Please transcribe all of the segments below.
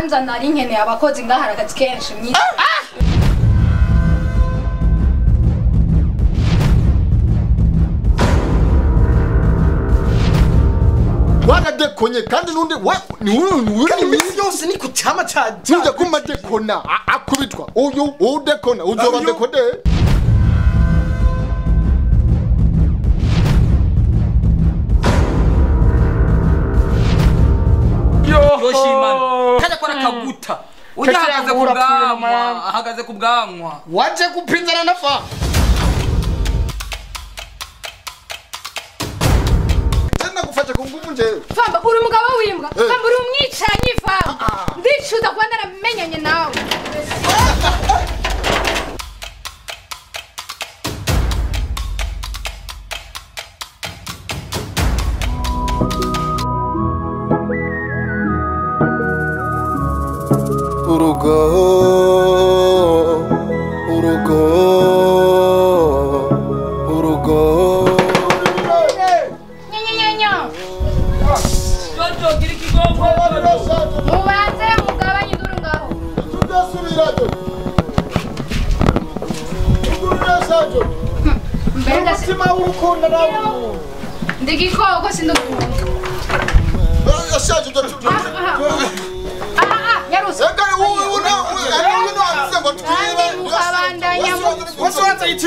Kwanza nari nkeneye abakozi ngahara akazi kenshi myiza. Waradekonye kandi nundi ni kandi iminsi yose ni ku cyama ca nujya kuma dekona akubitwa uyu udekona uzoba dekode. Yoshimana kaja kwa kaguta ujya ahagaze ku bwanwa ahagaze ku bwanwa waje kupinzana na fa tena gufasha ku nguvu nje famba uri umugabo w'imbwa famba uri umwicanyi famba ndicuza kuba naramenyanye nawe. Urugo urugo urugo nyenyenyenyo Jojo gira ikigongo mubanze mugabanye induru ngaho tudasubira jo ugurira mbega umutima w'urukundo nawe ndigikoko sindukunda ashaje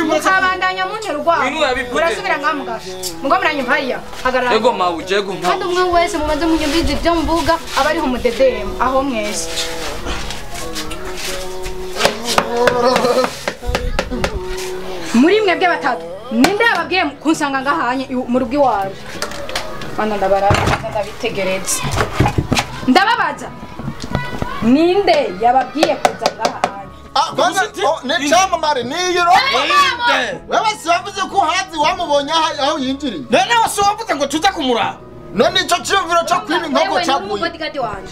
mukabandanya muntera urwaho murasubira ngaha mugasha mugo muranyumva hariya hagarara ego mawuje ego kandi umwe wese mubanze munyumvize ibyo mvuga aba ariho umudedemu aho mwese muri mwebwe batatu ninde yababwiye kunsanga ngahanye mu rugo iwawe bana ndabaraba ndabitegereza ndababaza ninde yababwiye kuza ngahanye. Ne cyamamare niyiro wewe siwavuze ko hazi wamubonye aho yinjiriye none wasiwavuze ngo tuza kumuraba none ico ciyumviro co kwiba inkoko caguye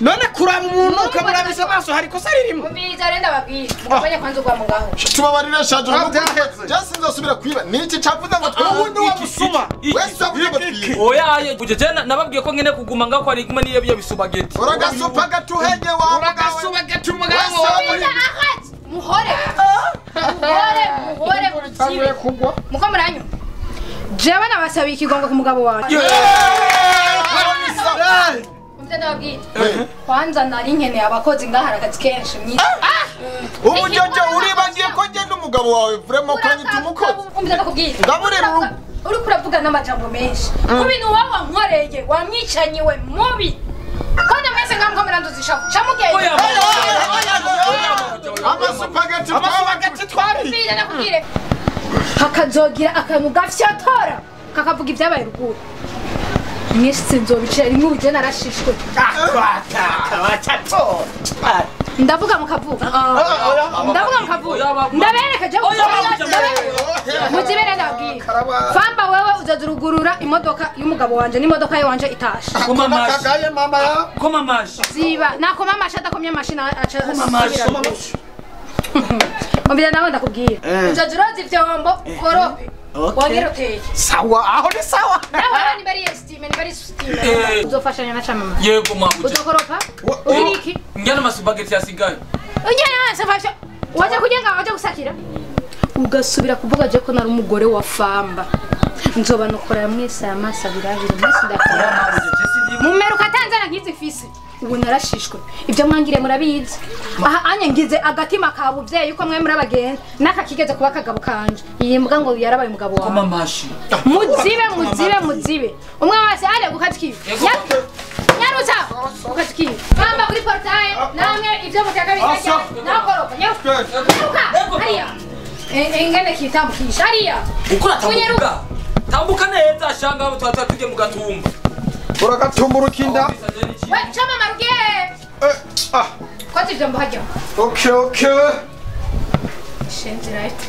none kuraba umuntu ukamurabisha amaso hari ikosa ririmo umviriza rero ndababwiye mugabanye kwanza ugwa ngaho tubabarire shaje je sinzosubira kwiba niki cavuze ngo ubundi wa musuma wese wavuze ngo twibe oya aye uje je nababwiye ko ngene kuguma ngaho ari kumwe niyo byo bisubageti uragasupa gatuhege wa uragasubageti umugabo muhore muhore muhore muzibe muko muranyu jewe nabasabiye ikigongo ku mugabo wanje umvye ndababwiye kwanza nari nkeneye abakozi ngahara akazi kenshi myiza. Ubujojo uribagiye ko nje n'umugabo wawe vraiment ukanyita umukozi umvye ndakubwira ndaburera uriko uravuga n'amajambo menshi ku bintu wowe wankoreye wamwicanyiwe mubi kandi mwese ngaho muranduza camugende amasupageti amasupageti twari umvye ndakubwire hakazogira akantu gafyatora kakavuga ibyabaye ruguru mwese nzobicira rimwe ubuje narashishwe ndavuga mukavuga ndavuga mukavuga ndabereka je muzibere ndabwira famba wewe uzazurugurura imodoka y'umugabo wanje n'imodoka ye wanje itashe koma amashi koma amashi ziba nakoma amashi adakomye amashi aca umvira nawe ndakubwira uzazuroza ivyombo ukorope wongera uteke sawa aho ni sawa nawe ni bari estime ni bari sustime uzofashanya na chamama yego mabuje uzokoropa uriki njyana amasupageti yasigaye unjyana safasha waje kujenga waje gusakira ugasubira kuvuga je ko nari umugore wa famba nzoba nukora mwese amasa birabiri mwese ndakora mumeruka tanzana nkizi fisi ubu narashishwe ibyo mwangire murabizi aha anye ngize agatima ka buvyeyi yuko mwe muri abagenzi nakakigeze kuba kagabo kanje iyi mbwa ngo yarabaye umugabo wawe koma amashi muzibe muzibe muzibe umwe wese ale gukatikiye nyaruza gukatikiye bamba kuri portail namwe ibyo mutaka bikajya nakoropa nyaruka hariya ingene kitambukisha hariya ukura tambuka tambuka neza shanga abo twatwa tujye mu gatumba uragatumba urukinda we chama marugiye ah kozi vyombo hajya okay okay shenzi right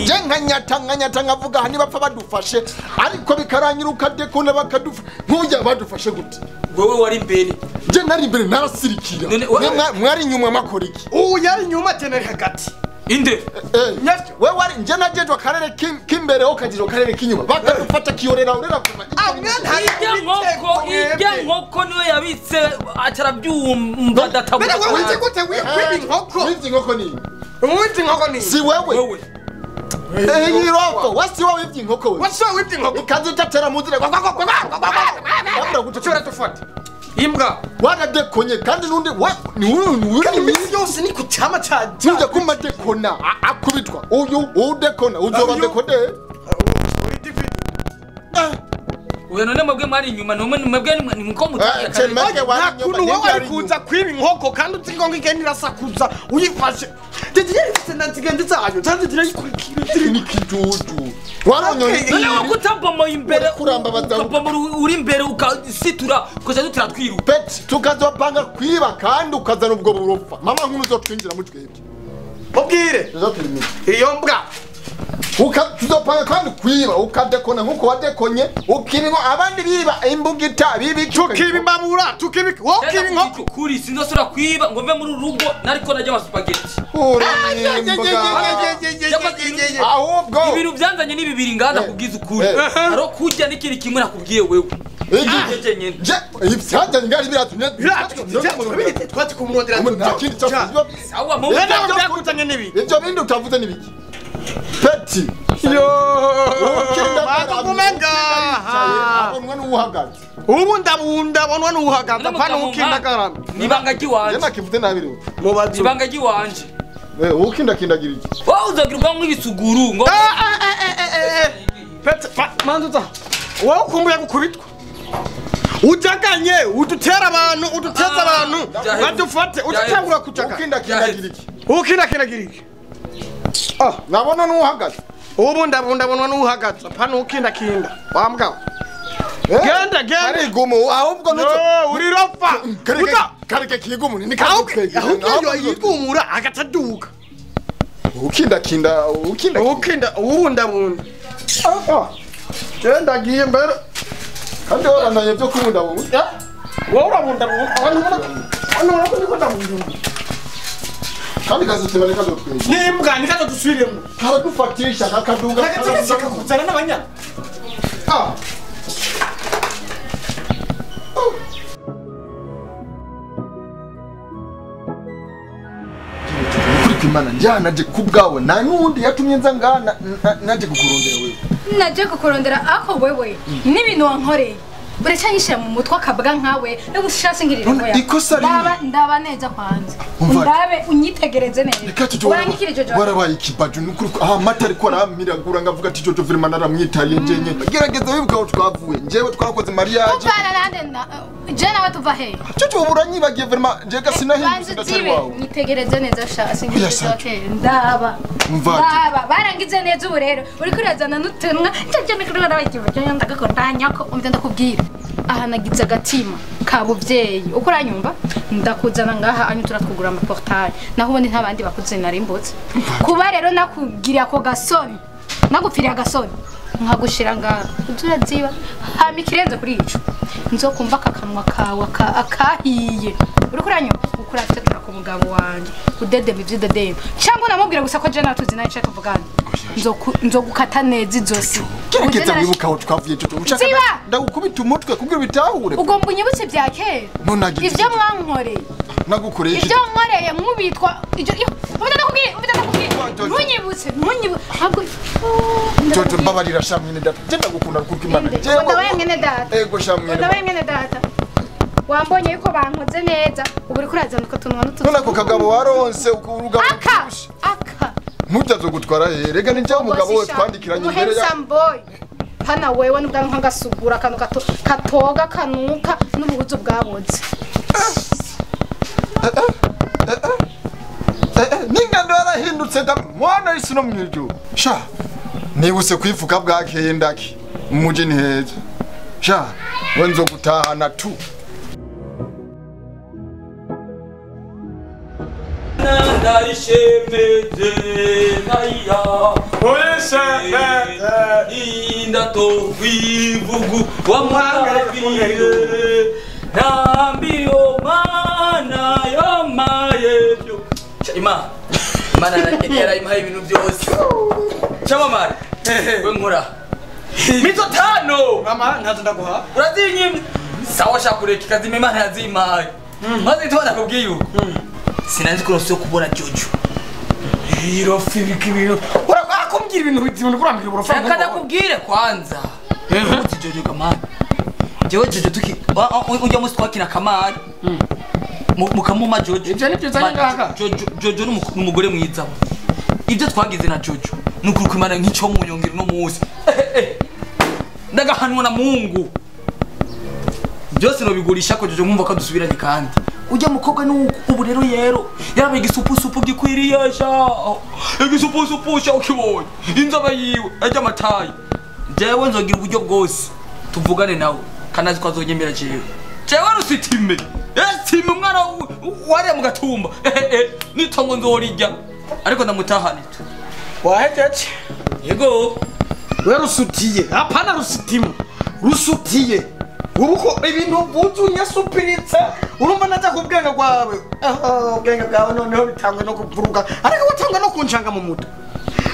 je nkanyata nkanyata nkavuga hani bapfa badufashe ariko bikaranyiruka dekona bakadufa nk'ujya badufashe gute wewe wari imbere je nari imbere narasirikira mwari nyuma makora iki ubu yari nyuma je nari hagati Inde. Wewe wari nje najejwe akarere k'imbere ho kajejwe akarere k'inyuma. Bakadufata kiyorera urera kuma. Ijya nkoko niwe yabitse atarabyumva databura. Wewe wize gute wiba inkoko? Wize inkoko ni? Wize inkoko ni? Si wewe. Iroko wasi wewe wivye inkoko wewe. Wasi wewe wivye inkoko. Ikazitatera muzire. Ndabura gucora tufate. Imbwa waradekonye kandi nundi ni uyu imisi yose ni kucyama cha nje kumadekona akubitwa uyu udekona uzoba dekode uri divi. Uyu none mwebwe mwari inyuma none mwebwe ni muko mutaka kuntu wowe ari kuza kwiba inkoko kandi uzi ngo igenda irasakuza uyifashe ndiye ifite nanzigende zayo zanze zirayikurikira ni kijuju waronyonye none wakutabomo imbere kuramba ukabomo uri imbere ukasitura koza dutira twiruka pet tukazopanga kwiba kandi ukazana ubwo buropfa mama nkuru uzotwinjira mu twebwe mubwire tuzopimira iyo mbwa tuzopanga kandi kwiba ukadekona nkuko wadekonye ukiba abandi biba imbugita bibi tukiba imbabura tukiba wokiba inkoko kuri sinzosura kwiba ngo mve muri urugo nariko najya ama spaghetti ahubwo ibintu byanzanye ni bibiri nganda kubwiza ukuri aro kujya n'ikindi kimwe nakubwiye wewe ibyanzanye ngari biratumye twati kumurondera sawa mu byakutanye nibi ibyo bindi utavuze nibiki Peti. Yo. Bakumenga. Abonwa n'uhagaze. Ubu ndabunda bonwa n'uhagaze apana ukindagarana. Nibanga giwanje. Yena kivuze nabi rero. Mubazi. Nibanga giwanje. Ukindakindagira iki? Wowe uzagira nk'ibisuguru ngo Peti manzuza. Wowe ukumbuye gukubitwa. Ujaganye udutera abantu uduteza abantu badufate udutangura kujaga. Ukindakindagira iki? Ukindakindagira iki? Ah, nabona n'uhagaze. Ubu ndabona n'uhagaze apana ukindakinda. Wa mugabo. Genda genda. Ari gumu ahubwo nuco. Uri rofa. Kareke kigumu ni kareke. Ahubwo yigumura agataduka. Ukindakinda ukinda. Ukinda ubundabunda. Ah. Genda giye mbere. Kandi warandanye byo kubundabunda. Wowe urabundabunda. Abantu ubona ko ndabundabunda. Kandi kazotemba nikazotwenge. Nimbwa nikazodusubiremo. Karadufatisha kakaduga. Kakaduga kuzana n'abanyana. Ah. Imana njyana naje kubgawe na nundi yatumye nza ngana naje kukurondera wewe. Naje kukurondera ako wewe n'ibintu wankoreye. Uracanyishira mu mutwe akabwa nkawe no gushasha ngirira ngo ya. Ndaba ndaba neza kwanza. Ndabe unyitegereze neza. Urangikire Jojo. Warabaye ikibaju nukuri aha mata ariko aramiragura ngavuga ati Jojo vraiment naramwitaye njenye. Gerageza wibuka aho twavuye. Njewe twarakoze mariage. Tuvana nande na je nawe tuva he? Jojo uburanyibagiye vraiment nje gasinahindutse ndatari wawe. Nyitegereze neza shasha ngirira okay. Ndaba. Ndaba barangize neza ubu rero uriko urazana n'utunwa cyo nikuri barabagiye ndagakotanya ko umva ndakubwira. Aha nagize agatima kabuvyeyi uko uranyumva ndakuzana ngaha anyu turatwugura ama portail naho ubundi nta bandi bakuze narimbutse kuba rero nakugiriye ako gasoni nagupfiriye agasoni nkagushira ngaha turaziba hama ikirenze kuri ico nzokumva akakanwa kawe akahiye uriko uranyumva ukura afite ku mugabo wanje udedema ivy'udedema cyangwa namubwira gusa ko je natuzi naye nshaka kuvugana nzogukata neza izosi Gerageza wibuka aho twavuye Jojo ushaka ndagukubita umutwe kugira bitahure ugomba unyibutse bya kera ivyo mwankoreye nagukoreye ivyo nkoreye nkubitwa ivyo ndakubwiye ntunyibutse ahubwo Jojo mbabarira sha mwene data je ndagukunda kuko Imana ndabaye mwene data ego sha mwene ndabaye mwene data wambonye yuko bankoze neza ubu uri kurazana uko tunwa n'utuzi none ako kagabo waronse urugabo aka aka mutazo gutwara he rega ni njye umugabo we twandikiranye imbere ya handsome boy hana wewe n'ubwanwa ngasugura akantu gato katoga kanuka n'ubuhuzu bwaboze n'ingando yarahindutse da mwana isi no mwijuru sha nibuse kwifuka bwakeye ndaki muje ni heza sha we nzogutahana tu Ndaishemeze naya Oishemeze indato wivugu wa mwangabire Nambiyo mana yo mayebyo Ima Imana yarayimpaye ibintu byose. Cyamamare. We nkora. Mizo tano. Mama ntazo ndaguha. Urazinyimye. Sawa shakureka kazima Imana yazimpaye. Maze itwana kubwiye uko. Sinanzi ko nso kubona Jojo. Irofi bikibiro. Urakumbwira ibintu bizima kurambira uburofa. Reka ndakubwire kwanza. Uzi Jojo kamari. Jewe Jojo tuki ujya musi twakina kamari. Mukamuma Jojo. Ibyo ni byo ngaha. Jojo n'umugore mwiza. Ibyo twagize na Jojo nukuri kwimana nk'icyo munyongera no munsi. Ndagahanwa na Mungu. Byose no bigurisha ko Jojo nkumva ko dusubiranye kandi. Ujya mukobwa nuko ubu rero yero yarabaye igisupusupu gikwiriye sha. Igisupusupu sha ukibonye. Inzoba yiwe ajya amatayi. Jewe nzogira uburyo bwose tuvugane nawe kanazi ko azonyemera jewe. Jewe rusitime. Esitime umwana wariya mu gatumba. Nitongo nzorirya. Ariko ndamutahane. Wahejeje. Yego. We rusutiye. Hapana rusitimu. Rusutiye. Ubuko ibintu buzunye supiritse urumva naza kubwenga kwawe. Ubwenga bwawe noneho bitangwe no kuvuruga. Ariko watangwe no kuncanga mu mutwe.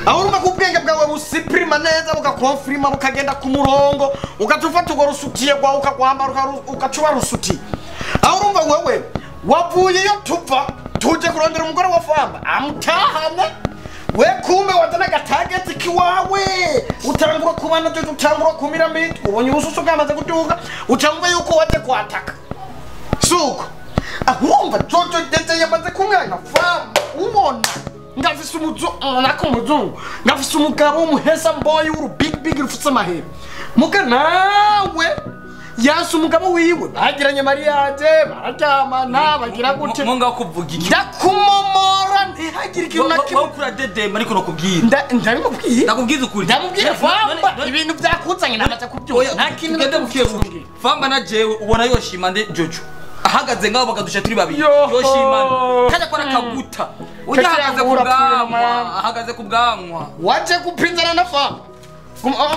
Aho urumva kubwenga bwawe busiprima neza bukakonfirma bukagenda ku murongo ukatufata ugo rusutiye gwawe ukakwambara ukacuba rusutiye. Aho urumva wewe wavuye yo tuva tuje kurondera umugore wa famba amutahane. We kumbe wazana gatageti kiwawe utangura kubana cyo utangura kumira mitwe ubonye ubususu bwamaze kuduga ucangwe yuko waje kwataka suko ahumva Jojo ndetse yamaze kumwana famba ubona ndafise umuzungu nako umuzungu ndafise umugabo w'umuhesa mboyi w'uru big big rufise amahera muga nawe yanse umugabo wiwe bagiranye mariage bararyamana bagira gute munga kuvuga iki ndakumomora ntihagira ikintu na kimwe kura dedema ariko nakubwira ndabimubwiye ndakubwiza ukuri ndamubwira famba ibintu byakuzanye namaze kubyumva nta kintu tugende buke buke famba na jewe ubona yoshima nde Jojo ahagaze ngaho bakadusha turi babiri yoshima kaja kora kaguta ujya ahagaze ku bwanwa ahagaze ku bwanwa waje kupinzana na famba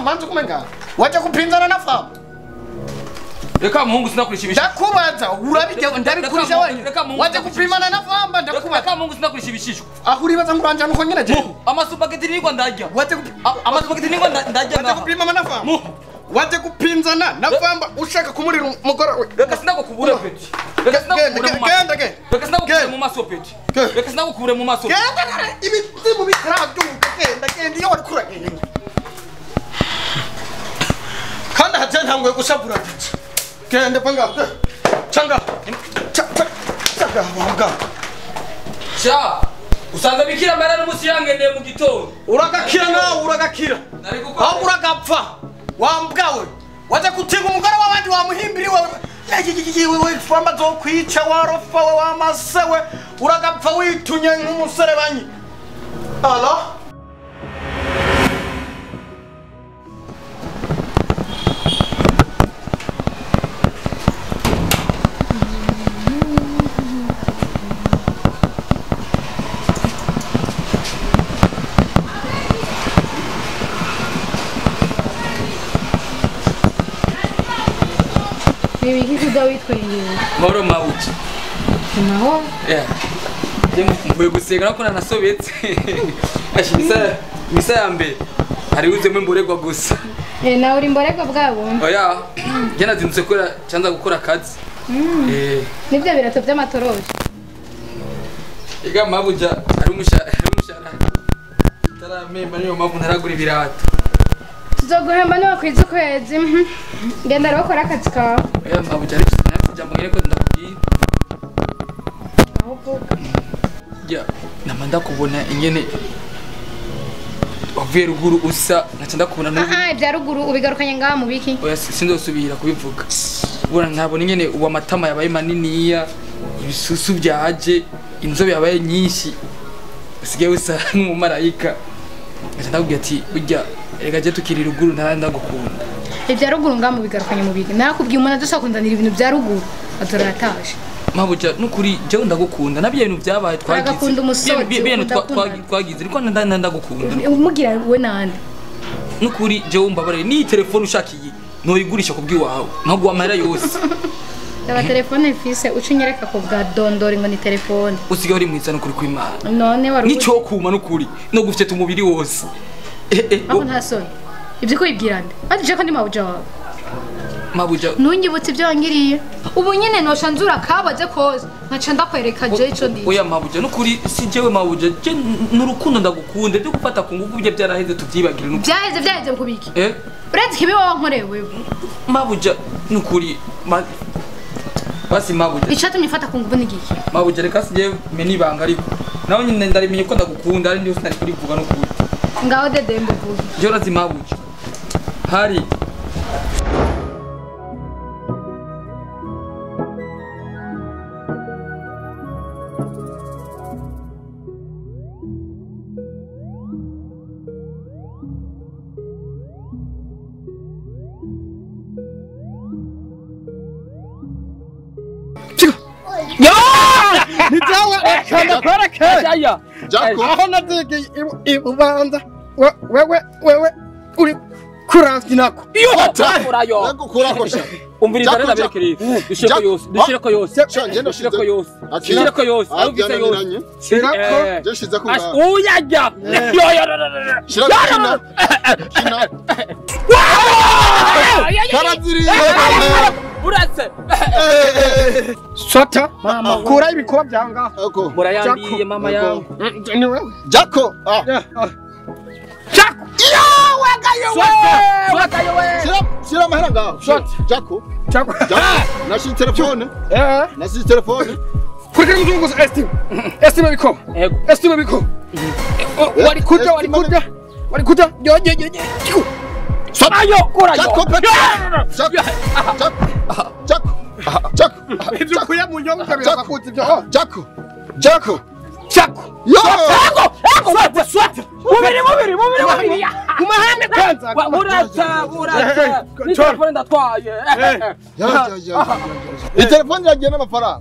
manzi kumenga waje kupinzana na famba. Reka muhungu sinakurisha ibishishwa. Ndakubaza urabijya ndabikurisha wewe. Waje kupimana na famba ndakubaza. Reka muhungu sinakurisha ibishishwa. Aho uribaza ngo uko nyine je. Amasupageti nigwa ndarya. Waje amasupageti nigwa ndarya. Waje kupimana na famba. Waje kupinzana na famba ushaka kumurira umugore we. Reka sinakukubura peti. Reka sinakukubura mu maso. Genda genda. Reka sinakukubura mu maso peti. Reka sinakukubura mu maso. Genda ibizimu bitaraduka genda genda iyo wari kuragenda. Kandi haje ntangwe gushavura peti. Genda panga. Changa. Changa wanga. Cha. Usanga bikira mara n'umusi yangendeye mu gitondo. Uragakira nawe uragakira. Aho uragapfa. Wambwawe. Waje kutiga umugore w'abandi wamuhimbiri wewe. Wewe famba zo kwica warofa we wamasewe. Uragapfa witunye nk'umuserebanyi. Ala. Mahoro mabuki. Mahoro? Yeah. Mvuye gusenga nako nanasobetse. Ashimisa misa ya mbere. Hari uzemo imboregwa gusa. Eh nawe uri imboregwa bwabo? Oya. Je nazindutse kora cyanza gukora akazi. Eh. Nibyo birato by'amatoroje. Ega mabuja ari umushara taramemba niyo mpamvu ntaragura ibirato. Tuzoguhemba niba kwiza ukwezi. Genda rero ukora akazi kawe. Oya mabuja ariko jambo ngene ko ndakubwira. Aho uvuga. Ya, nama ndakubona ingene wavuye ruguru usa nkaca ndakubona n'ubu. Ah, ibya ruguru ubigarukanye ngaha mu biki? Oya sindosubira kubivuga. Ubona ntabona ingene ubu amatama yabaye maniniya, ibisusu byaje, inzobe yabaye nyinshi. Usigaye usa nk'umumarayika. Nkaca ndakubwira ati burya erega je tukiri ruguru ntarandagukunda. Ibya ruguru ngaha mu bigarukanye mu biki? Nakubwiye umuntu adusakundana ibintu bya ruguru atorataje. Mabuja nukuri jewe ndagukunda nabyo ibintu byabaye twagize. Ndagukunda umusozi twagize ariko ndagukunda. Umugira we nande. Nukuri jewe mbabarire ni telefone ushakiye noyigurisha kubwi wawe nkaguha amahera yose. Ndaba telefone mfise ucinyereka ko bwa dondori ngo ni telefone. Usigaye uri mwiza n'ukuri kw'Imana. None wari Nico kuma n'ukuri no gufite umubiri wose. Aho nta soni. Ibyo ko ibwira nde? Ati ko ndi mabuja wawe. Mabuja. Ntunyibutse ibyo wangiriye. Ubu nyene nosha nzura kabaze koze. Nkaca ndakwereka je ico ndi. Oya mabuja n'ukuri si jewe mabuja je n'urukundo ndagukunda byo gufata ku ngufu bye byaraheze tubyibagire n'ukuri. Byaheze byaheze kubiki? Uretse kibi wowe nkorewe. Mabuja n'ukuri basi mabuja. Icatumye mfata ku ngufu n'igiki? Mabuja reka si jewe meni ibanga ariko. Nawe nyine ndarimenye ko ndagukunda ari ndiyo sinari kurivuga n'ukuri. Ngaho dedembe vuga. Je urazi mabuja. Hari Aho nazigiye ibubanza wewe wewe uri kuransi nako umviriza rero aberekere dushireko yose dushireko yose dushireko yose dushireko yose arubise yose shirako je ko uyajya shirako kina karaziriye uretse sota kura ibikoba byanga murayandiye mama yangu ni wewe Jako Jako Shira mahera ngaho Jako Jako nashi telefone nashi telefone kurikira muzungu estim estim biko estim biko wari kuja wari kuja wari kuja yo yo yo ayo kura yo Jako Jako Jako ibyo kuya mu nyonga birakuti byo Jako Jako Jako yo Jako swata swata mubiri mubiri mubiri mubiri kumahane kwanza urata urata ni telefone ndatwaye ya ya ya telefone yagiye n'amafaranga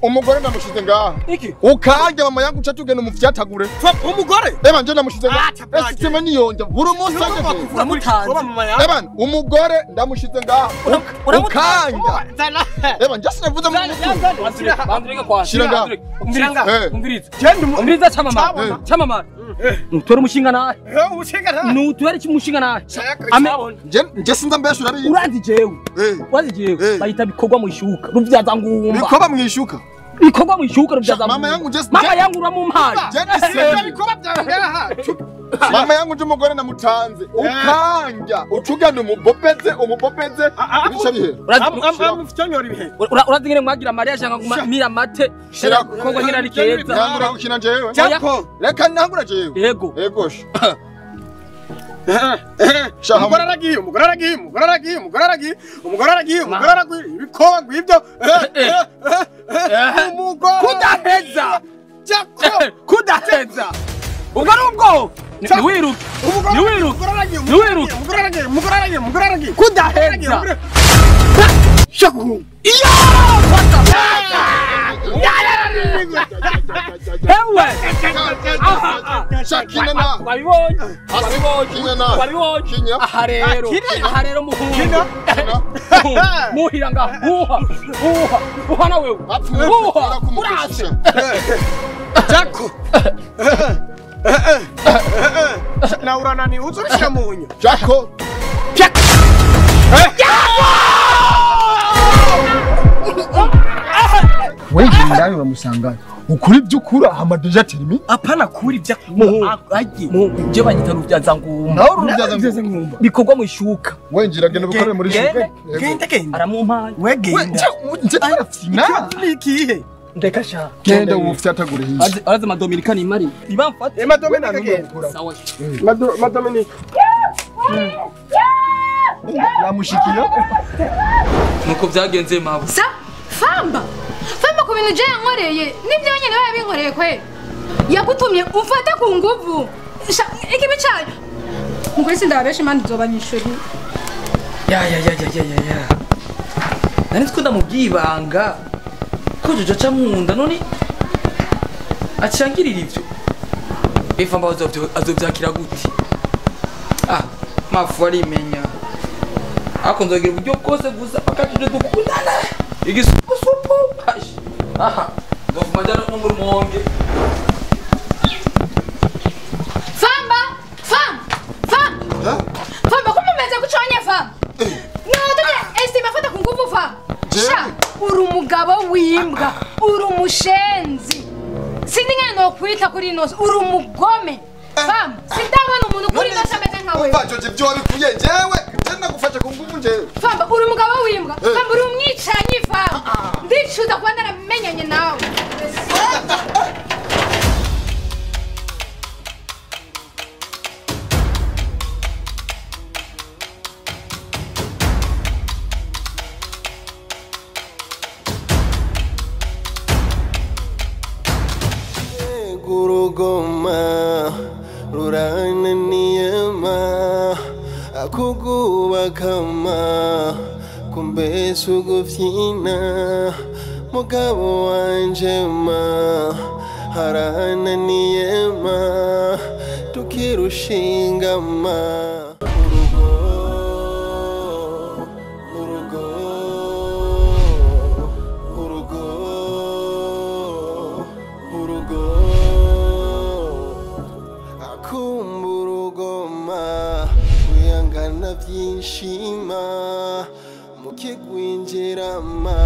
umugore ndamushize ngaha ukanje mama yangu uca tugenda umufyatagure umugore eba nje ndamushize ngaha esitema niyonja buri munsi uramutanze eba umugore ndamushize ngaha ukanja eba nje sinavuze mu mutwe umviriza umviriza chamamara chamamara nutora umushinga nawe nutora iki mushinga nawe nje sinza mbesha urabizi uranzi jewe uranzi jewe bayita bikorwa mu ishuka ruvyaza ngumba bikorwa mu ishuka bikorwa mu ishuka ruvyaza mama yangu nje mama yangu uramumpaye bikorwa byawe mama yangu nje umugore namutanze ukanja ucugana umubopeze umubopeze bica bihe urazi ngene mwagira mariage ngaguma mira mate kongwa nyina ari keza ntangura gukina jewe reka ntangura jewe yego yego umugore aragiye umugore aragiye umugore aragiye umugore aragiye umugore aragiye umugore aragiye ibikoba ngwibyo umugore kudaheza Jako kudaheza ubwo ari ubwo niwiruke niwiruke niwiruke umugore aragiye umugore aragiye umugore aragiye kudaheza Jako iyo Ewe Shakina na wabibonye wabibonye aha rero muhungu muhira ngaha uha uha uha na wewe uha urase Jako na uranani uzorisha munyo Jako Jako Wengi ndani uramusangana ukuri byukura hama deja termi apana kuri bya aje je banyita ruvyaza ngumba nawe ruvyaza ngumba bikorwa mu ishuka wenjira genda bukore muri shuka genda genda aramumpaye we genda nje twarafina nikihe ndeka sha genda ufyatagure hiye araze madominika ni mari ibamfate e madominika genda sawa madominika namushikiye nuko byagenze mabo sa famba famba ku bintu je yankoreye nibyo nyine babinkoreye kwe yagutumye umfata ku nguvu ikibi cyayo mukuri sindababesha imana izobanyishuri ya ya ya ya ya ya nari twenda mu byibanga ko jojo aca munda none acangirira ivyo bifamba azovyakira gute ah mafu arimenya ako nzogira uburyo bwose gusa paka jojo dukundana. Igisupusupu. Aha. Ndofuma njana no muri monge. Famba, famba, famba. Famba kuma umeze kuconya famba. No, estima fata ku nguvu famba. Sha, uri umugabo w'imbwa, uri umushenzi. Sindi ngene no kwita kuri ino, uri umugome. Famba, sindabona umuntu kuri ino ameze nka wewe. Umva Jojo ibyo wabikuye jewe, je nagufashe ku nguvu jewe. Famba, uri umugabo w'imbwa. Famba uri umwicanyi famba. Ndicuza kuba naramenyanye nawe. Gurugoma rurananiyema akugubakama kumbe sugufyina mugabo wanje ma harananiyema tukirushingama urugo urugo urugo urugo akumburugoma wihangana byinshima mukigwinjirama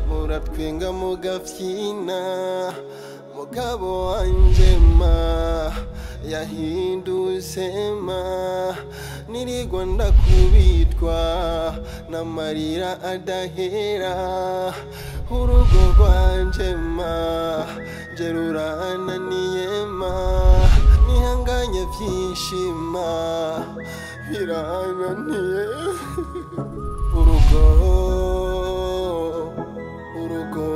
muratwenga mugafyina mugabo wanje ma yahindutse ma nirigwa ndakubitwa n'amarira adahera urugo rwanje ma nje rurananiye ma nihanganye byinshima birananiye urugo urugo.